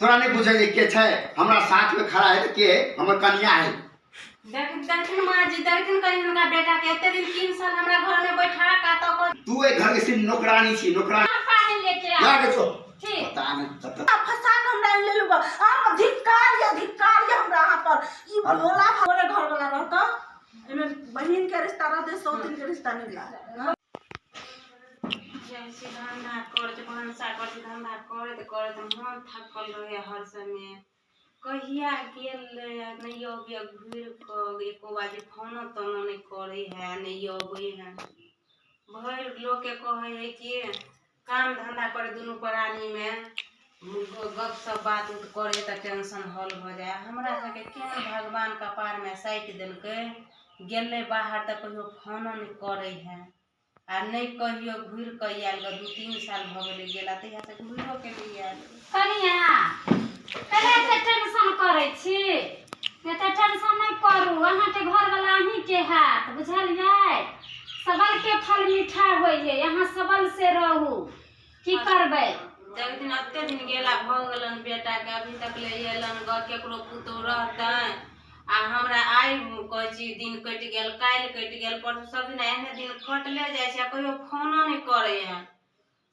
तोरा नहि बुझै जे के छै हमरा साथ में खड़ा है तऽ के हमर कनिया है। देख देखथिन माँ जी, देखथिन कहीं हुनका बेटा के एते दिन 3 साल हमरा घर में बैठा का तो को तू एहि घर के सिर्फ नौकरानी छी, नौकरानी। पानी लेके आ। जा के छो। ठीक। पता नहीं कत फंसा के हमरा लेलु बा। हम धिक्कार या धिक्कार या हमरा अहाँ पर। ई भोला भोले घर वाला रहता, एमे बहिन के रिश्ता रहते, सौतिन के रिश्ता नहीं ला। जैसे धंधा करैत भनसा करैत धंधा करैत करैत मन थकल रहे हर समय। कहिया गेल रहे नहीं अबे घुरि कऽ, एको बाजी फोनो तोनो नहीं करे है, नहीं अबे है। भरि लोकके कहै है कि काम धंधा करे दुनू प्राणी में गप सप बात उत करे तऽ टेंशन हल भऽ जाय। हमरा सबके केहन भगवान कपारमे साटि देलकै, गेलै बाहर तऽ कहियो फोनो नहि करै है आ नहि कहियो घुरि कऽ आयल गऽ। 2-3 साल भऽ गेलै गेला, तहिया से घुरियो के नहि आयल। कनिया, कने एते टेंशन करै छी? एते टेंशन नहि करू, अहाँके घरवला अहीँके हैत, बुझलियै? सबल के फल मीठा होइ है, अहाँ सबल से रहू। की करबै? जब दिन एते दिन गेला भऽ गेलन बेटाके, अभी तक ले अयलन गऽ, केकरो पुतोहु रहतनि? आ हमरा आइ कहै छी दिन कटि गेल, काल्हि कटि गेल, परसू, सब दिन एहने दिन कटले जाइ छै आ कहियो फोनो नहि करै है।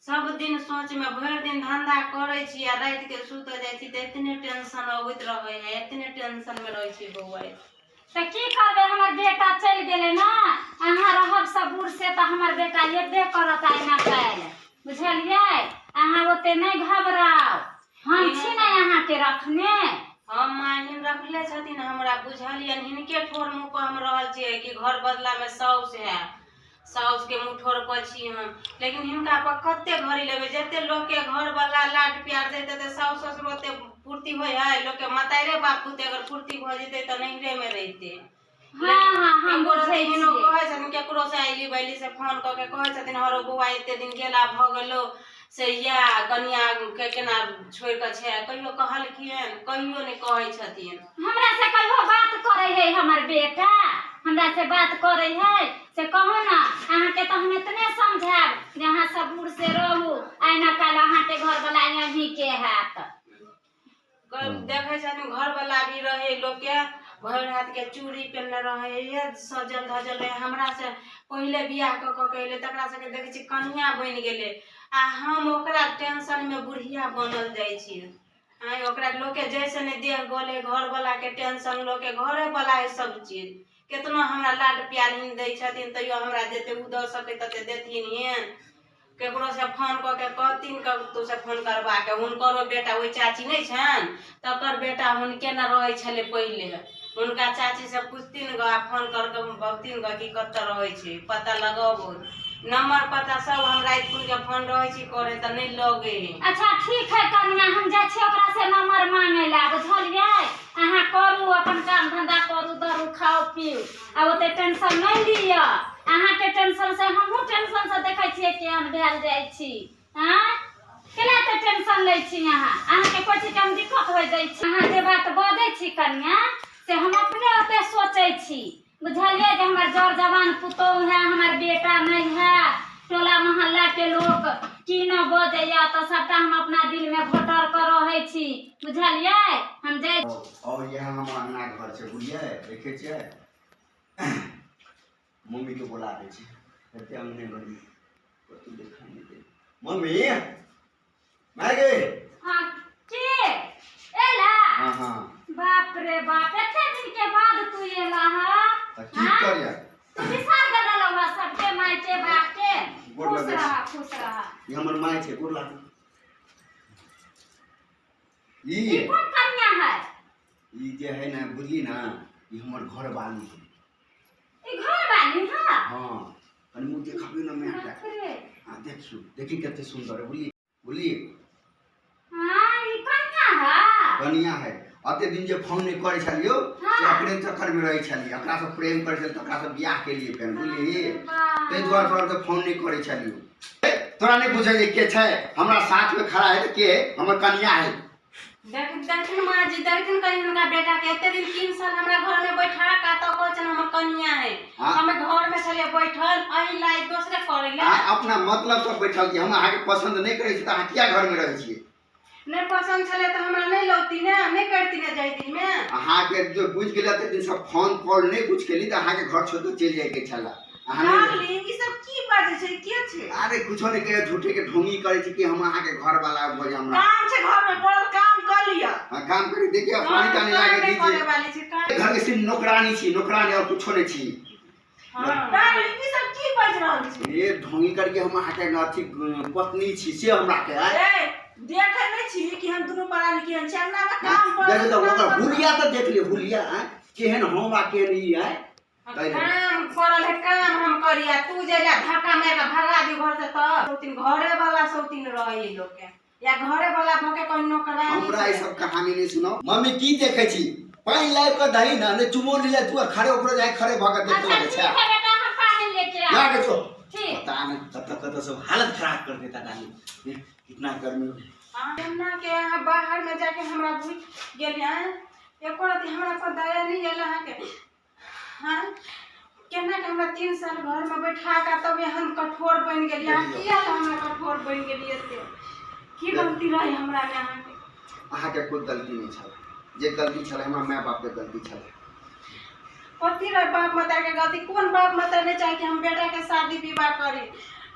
सब दिन सोचमे भरि दिन धंधा करै छी आ रातिके सुतऽ जाइ छी तऽ एतने टेंशन अबैत रहै है, एतने टेंशनमे रहै छी बौआ। तऽ की करबै, हमर बेटा चलि गेलै ने, अहाँ रहब सबूर से तऽ हमर बेटा एबे करत आइ ना काल्हि, बुझलियै? अहाँ ओते नहि घबराउ, हम छी ने अहाँके रखने। हम माहिन रखले छथिन हमरा, बुझलियनि? हिनके ठोर मुँह पर हम रहल छियै कि घर बदलामे साउस है, साउसके मुँह ठोर पर छी हम। लेकिन हिनका पर कते घड़ी लेबै? जते लोकके घरवला लाड प्यार दै तते साउस ससुर ओते पूर्ति होइ है? लोकके मताइरे बाप पुते अगर पूर्ति भऽ जेतै तऽ नैहरेमे रहितै। हाँ हाँ, हम बुझै छियै। कहै छथिन केकरो से अयली बैली से फोन कऽ के कहै छथिन, हरो बौआ एते दिन गेला भऽ गेलो से या कनिया के केना छोड़ि कऽ छै? कहियो कहलखिन? कहियो नहि कहै छथिन। हमरा से कहियो बात करै है हमर बेटा? हमरा से बात करै है से कहू ने। अहाँके तऽ हम एतने समझायब जे अहाँ सबूर से रहू, आइ ना काल्हि अहाँके घरवला अहीँके हैत। देखै छथिन घरवला भी रहै लोकके भरि हाथके चूड़ी पेन्हने रहै, सजल धजल रहै। हमरा से पहिले बियाह कऽ कऽ के अयलै, तकरा सबके देखै छी कनिया बनि गेलै आ हम ओकरा टेंशनमे बुढ़िया बनल जाइ छी। आँय, ओकरा लोकके जैसे नहि देह गलै, घरवलाके टेंशन, लोकके घरेवला है सब चीज। केतनो हमरा लाड प्यार हिन दै छथिन तैयो हमरा जते ओ दऽ सकै तते देथिन। हेन केकरो से फोन कऽ के कहथिन कतौ से फोन करबा के, हुनकरो बेटा ओहि चाची नहि छनि तकर बेटा हुनके ने रहै छलै पहिले, हुनका चाची से पुछथिन गऽ आ फोन करके बगथिन गऽ कि कतऽ रहै छै, पता लगबो, नंबर पता सब। हम राति खुन के फोन रहै छी करे तऽ नहि लगै है। अच्छा ठीक है कनिया, हम जाइ छी ओकरा से नंबर मांगे ला, बुझलियै? अहाँ करू अपन काम धंधा, करू धरू, खाउ पीउ आ ओते टेंशन नहि लिअ। अहाँके टेंशन से हमहूँ टेंशन से देखै छियै केहन भेल जाइ छी। आँय, केना एते टेंशन लै छी अहाँ? अहाँके कोइ चीजके हम दिक्कत होइ दै छी? अहाँ जे बात बजै छी कनिया से हम अपने ओते सोचै छी, बुझलियै, जे हमर जर जवान पुतोहु है, हमर बेटा नहि है, टोला मोहल्ला के लोक की न बजैया, तऽ सबटा हम अपना दिल में घोटर कऽ रहै छी, बुझलियै? हम जाइ। और यहाँ हमर अंगना घर छै, बुझलियै? देखै छियै, मम्मी के बोला दै छी। एते अंगने घर में कतौ देखा नहि दे। मम्मी, माय गे। हाँ, के एला? हाँ हाँ। बाप रे बाप, एते दिन के बाद तू एला हा? तऽ की करिया? तू बिसर गेल रहऽ सबके, माय के, बाप के। गोर खुश लगै छी। रह, खुश रह। ई हमर माय छै, गोर लागू। ई ई कोन कन्या है? ई जे है ने, बुझली ने, ई हमर घर वाली है। ई घर वाली है? हाँ, कनि मुँह देखाबियौ ने माय बाप रे। हाँ, देखियौ, देखी कते सुन्दर है, बुझली बुझली? हाँ, ई कन्या है। कनिया है। अते दिन जे फोन नहि करै छलियौ से अपने चक्कर में रहै छलियै। एकरा से प्रेम करै छलियै तऽ ओकरा से बियाह केलियै फेर, बुझली? ताहि दुआरे तोरा के फोन नहि करै छलियौ। तोरा नहि बुझै जे के छै हमरा साथ में खड़ा है, तऽ के हमर कनिया है। देख देखथिन माँ जी, देखथिन कहीं हुनका बेटा के एते दिन 3 साल हमरा घर में बैठा का तो कहै छन हमर कनिया है। हाँ। हम घर में छलियै बैठल, अही लाई दोसरे करै ला। अहाँ अपना मतलब से बैठल छी। हम अहाँके पसंद नहि करै छी तऽ अहाँ किया घर में रहै छियै? नहि पसंद छलै तऽ हमरा नहि करती ने जाय दिन में। अहाँके जो बुझि गेलै तऽ दिन सब फोन कॉल नहि कुछ केली तऽ अहाँके घर छोड़ि कऽ चलि जाइके छलै। अहाँ नहि डार्लिंग, ई सब की बाजै छै, के छै? अरे कुछो नहि कहियो, झूठे के ढोंगी करै छी कि हम अहाँके घर वाला भऽ जाए हमरा। काम छै घर में पड़ल, काम कर लिअ। हाँ, काम करी, देखिए पानी तानी काम लाके नहि करे दीजिए। वाली छी काम। घर के सिर्फ नौकरानी छी, नौकरानी और कुछो नहीं छी। हाँ। डार्लिंग, ई सब की बाजि रहल छी? ये ढोंगी करके हम अहाँके अथी पत्नी छी से हमरा के आय। ए, देखै नहि छी कि हम दुनू प्राणी केहन छी? अंगना में काम पड़ल देखो तो काम ओकर कर। हुलिया तऽ देख लियौ, हुलिया आय केहन हम आ केहन ई आय। काम पड़ल है, काम हम करिया, तू जैला धक्का मारि के भगा दी घर से तऽ सौतीन घरे वाला सौतीन रहे लोग के, या घरे वाला भके कोई नौकरानी हमरा ई छै। सब कहानी नहीं सुनाओ। मम्मी की देखे छी? पानि लाबि कऽ दही ने नहि चुमो ले तू खड़े ओकरो जाय खड़े भऽ कऽ देखे अच्छा लगै ठीक छै। है बेटा, हम पानी लेके जा आए। के छो। ठीक। पता नहीं कतऽ कतऽ सब हालत खराब कर देता डाली, कितना गर्मी हो। केना के अहाँ बाहर में जाके हमरा भूल गेलियै, एको रति हमरा पर दया नहीं आयल अहाँके। हाँ, केना के हमरा 3 साल घर में बैठा के तब हम कठोर बनि गेलियै। अहाँ किया लए हमरा कठोर बनि गेलियै से की गलती रहे हमरा में अहाँके? अहाँके कोई गलती नहीं छल, जे गलती छल हमरा माय बाप के गलती छल। कथी रहे बाप माता के गलती? कोन बाप माता नहीं चाहे कि हम बेटा के शादी विवाह करी?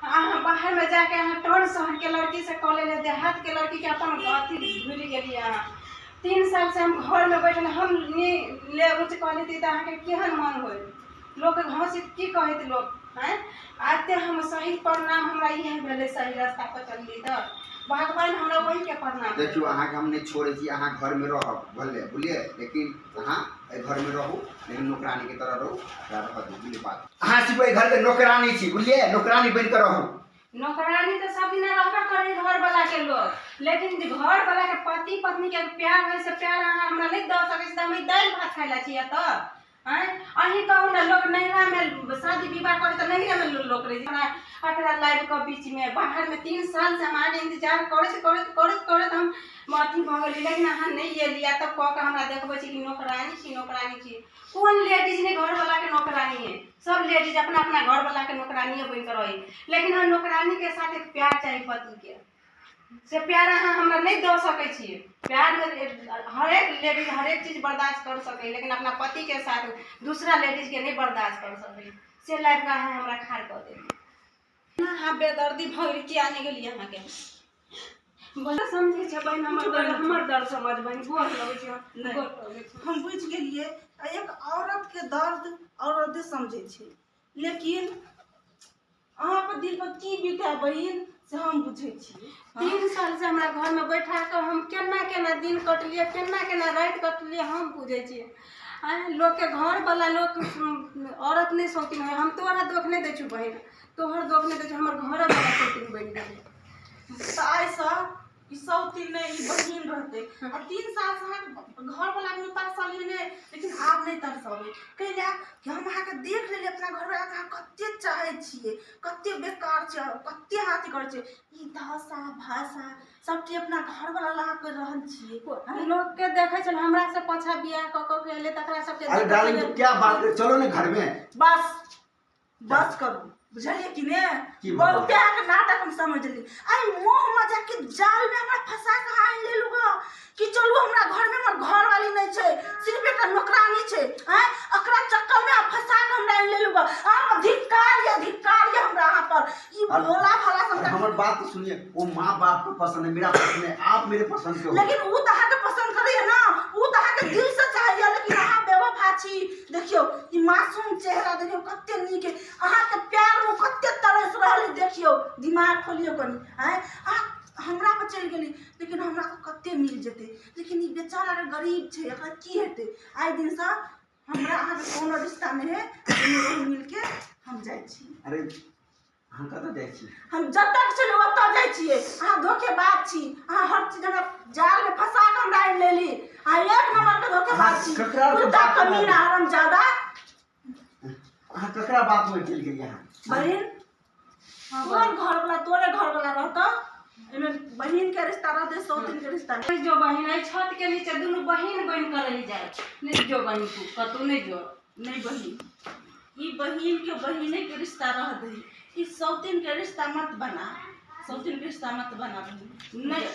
अहाँ बाहर में जाके अहाँ टोल शहर के लड़की से कऽ लेलियै, देहात के लड़की के अपन अथी भूलि गेलियै अहाँ। 3 साल से हम घर में बैठल, हम ले ऊँच कऽ लेती तऽ अहाँके केहन मन होय? लोक हँसित की कहैत लोक? हैं, आते हम सही प्रणाम, हमरा इएह भेलै सही रास्ता पर चलली तऽ भगवान हमरा वही के प्रणाम। देखियौ अहाँके हम नहीं छोड़ै छी, अहाँ घर में रहब भले बुझलियै, लेकिन अहाँ एहि घर में रहू, लेकिन नौकरानी के तरह रहू, एकरा रहऽ दियौ, बुझलियै बात? अहाँ सिर्फ एहि घर के नौकरानी छी, बुझलियै, नौकरानी बनि कऽ रहू। नौकरानी तऽ सब दिना रहबे करै घर वाला के लोग, लेकिन जे घर वाला के पति पत्नी के प्यार है से प्यार अहाँ हमरा नहीं दऽ सकै छी तऽ हम ई दालि भात खाइ ला छियै तऽ। आँय, अहीं कहू ने, लोग नैहरा में शादी विवाह करे तऽ नैहरे में लोक रहै छै। हमरा अकरा लाबि कऽ बीच में बाहर में 3 साल से हम अहाँके इंतजार करैत करैत करैत करैत हम अथी भऽ गेली, लेकिन अहाँ नहीं एलियै। तब कऽ कऽ हमरा देखबै छी कि नौकरानी छी, नौकरानी छी। कोन लेडीज नहीं घर वाला के नौकरानी है? सब लेडीज अपना अपना घर वाला के नौकरानिए बनि कऽ रही, लेकिन हम नौकरानी के साथ एक प्यार चाही पति के, से प्यार अहाँ हमरा नहीं दऽ सकै छियै। प्यार में हरेक लेडीज हरेक चीज बर्दाश्त कर सकै, लेकिन अपना पति के साथ दूसरा लेडीज के नहीं बर्दाश्त कर सकै, से लाइफ के अहाँ हमरा खाड़ कऽ देलियै। अहाँ बेदर्दी भऽ गेली, किया नहीं गेलियै अहाँके? बड़ा समझै छै बहिन, हमर दर्द, हमर दर्द समझ बहिन, गोर लगै छै, नहि। गोर लगै छै। हम बुझि गेलियै, एक औरत के दर्द औरते समझै छै, लेकिन अहाँ पर दिल पर की बीते बहिन से हम बुझै छियै। 3 साल से हमरा घर में बैठा कऽ हम केना केना दिन कटलियै, केना केना राति कटलियै, हम बुझै छियै। आँय, लोकके घर वाला लोक औरत नहीं शौकीन होइ। हम तोरा दोख नहीं दै छियौ बहिन, तोहर दोख नहीं दै छियौ, हमर घर वाला शौकीन बनि गेलै। तऽ आइसँ ई सौतीन नहि, ई बहिन रहतै। आ 3 साल से अहाँके घर वाला के तरसलियै नहि, लेकिन आब नहि तरसबै, कैला कि हम अहाँके देख लेलियै अपना घर वाला के अहाँ कते चाहै छियै, कते बेकार छै, कते अथी करै छियै। ई भाषा भाषा सबचीज अपना घर वाला ला करि रहल छियै। लोक के देखै छल हमरा से पाछा बियाह कऽ कऽ के एलै तकरा सबके अरे देखै डार्लिंग, छलै। तू क्या बात कर, चलो ने घर में। बस बस करू, बुझलियै कि ने? की भऽ गेल? बहुते अहाँके नाटक हम समझली। आइ मोह मजा के जाल में हमरा फंसा के आनि लेलु ग कि चलू हमरा घर में हमर घरवाली नहीं छै, सिर्फ एकटा नौकरानी छै। आँय, एकरा चक्कर में अहाँ फंसा के हमरा आनि लेलु ग। अहाँ धिक्कार ये, धिक्कार ये हमरा अहाँ पर। ई भोला भाला अरे समझा। हमर बात तो सुनिए, वो माँ बाप को पसंद है, मेरा पसंद है, आप मेरे पसंद के हो। लेकिन उ तऽ अहाँके पसंद करैया ना, उ तऽ अहाँके दिल से चाहैया, लेकिन अहाँ बेवफा छी। देखियौ ई मासूम चेहरा देखियौ कते नीक है, अहाँके प्यार में कते तरस रहल है। देखियौ दिमाग खोलियौ कनी। आँय, अहाँ हमरा पर चलि गेली, लेकिन हमरा तऽ कते मिल जेतै, लेकिन ई बेचारा गरीब छै, एकरा की हेतै? आइ दिनसँ हमरा अहाँके कोनो रिश्ता नहि है, दुनू बहिन मिलके हम जाइ छी। अरे अहाँ कतऽ जाइ छी? हम जतऽ छलियै ओतऽ जाइ छियै। अहाँ धोखेबाज छी, अहाँ हर चीज हमरा जाल में फंसा के हमरा आनि लेली। अहाँ एक नंबर के धोखेबाज छी, ककरा कुत्ता बात में कमीना हरामजादा। अहाँ ककरा बात में चलि गेलियै अहाँ? बहिन, तोर घर वाला तोरे घर वाला रहतौ, एहिमे बहिन के रिश्ता रहतै, सौतीन के रिश्ता नहि। जो बहिन एहि छत के नीचे दुनू बहिन बनि कऽ रहि जाइ, नहि जो बहिन तू कतहु नहि जो। नहीं बहिन, ई बहिन के बहिने के रिश्ता रह दही, ई सौतीन के रिश्ता मत बना। सौतीन के रिश्ता मत बना बहिन। नहीं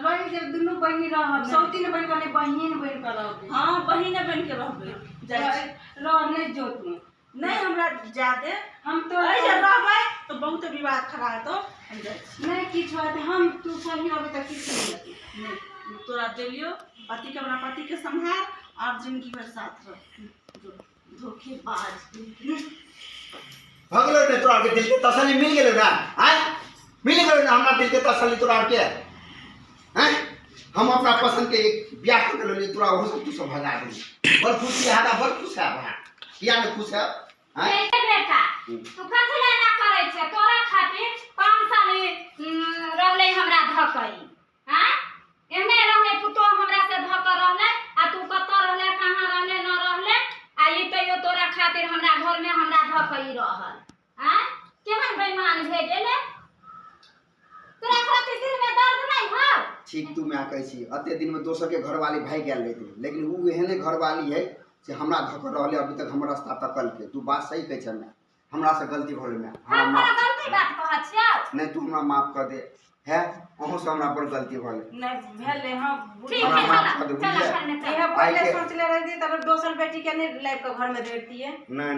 रही जब दुनू बहिन रहब, सौतीन बन के नहीं, बहिन बन के रहबे। हाँ, बहिने बन के रहबै। जाइ छी। रह नहीं जो तू। नहीं, हमरा जादे हम तो ऐसे रहबै तो बहुत विवाद खड़ा हेतौ, हम जाइ छी। नहीं किछु होत, हम तू सही रहबे तऽ किछु नहीं होतै। नहीं, तोरा देलियो पति के, अपना पति के संभाल और जिंदगी भर साथ रह। धोखेबाज। भऽ गेलौ ने तोरा आरके दिल के तसल्ली मिल गेलौ ना? आँय, मिल गेलौ ना हमरा दिल के तसल्ली तोरा आरके? आँय, हम अपना पसंद के एक ब्याह कऽ के लेलियै, तोरा ओहो सब तू सब भगा देली। बड़ खुशी है, बड़ खुश है भाई। किया नहीं खुश है? आँय? ए बेटा, तू कथी लए एना करै छै? तोरा खातिर 5 साल रहलै हमरा धकई। आँय, एहने रहलै पुतोह हमरा से धऽ कऽ रहलै, आ तू कतऽ रहलै, कहाँ रहलै, न रहलै, आ ई तैयो तोरा खातिर हमरा घरमे हमरा धऽ कऽ ई रहल। आँय, केहन बेईमान भए गेलै? तोरा खातिर दिलमे दर्द नहि हौ? ठीक तू माय कहै छी, एते दिनमे दोसरके घरवाली भागि गेल रहितै, लेकिन ओ एहने घरवाली है से हमरा धऽ कऽ रहलै, अभी तक हमर रास्ता तकलकै। तू बात सही कहै छै माय, हमरा से गलती भऽ गेल माय, हमरा हम माफ तोरा गलती बात कहै छियौ? नहि, तू हमरा माफ कऽ दे। है, अहूँ से हमरा बड़ गलती भऽ गेल। नहीं भेलै, हाँ। ठीक हमरा है, माफ कऽ चल दे, चल बुझलियै? घरमे चल। इहे पहिले आइके- सोचले रहती तऽ दोसर बेटी के नहीं लाबि कऽ घर में धरतियै। नहि।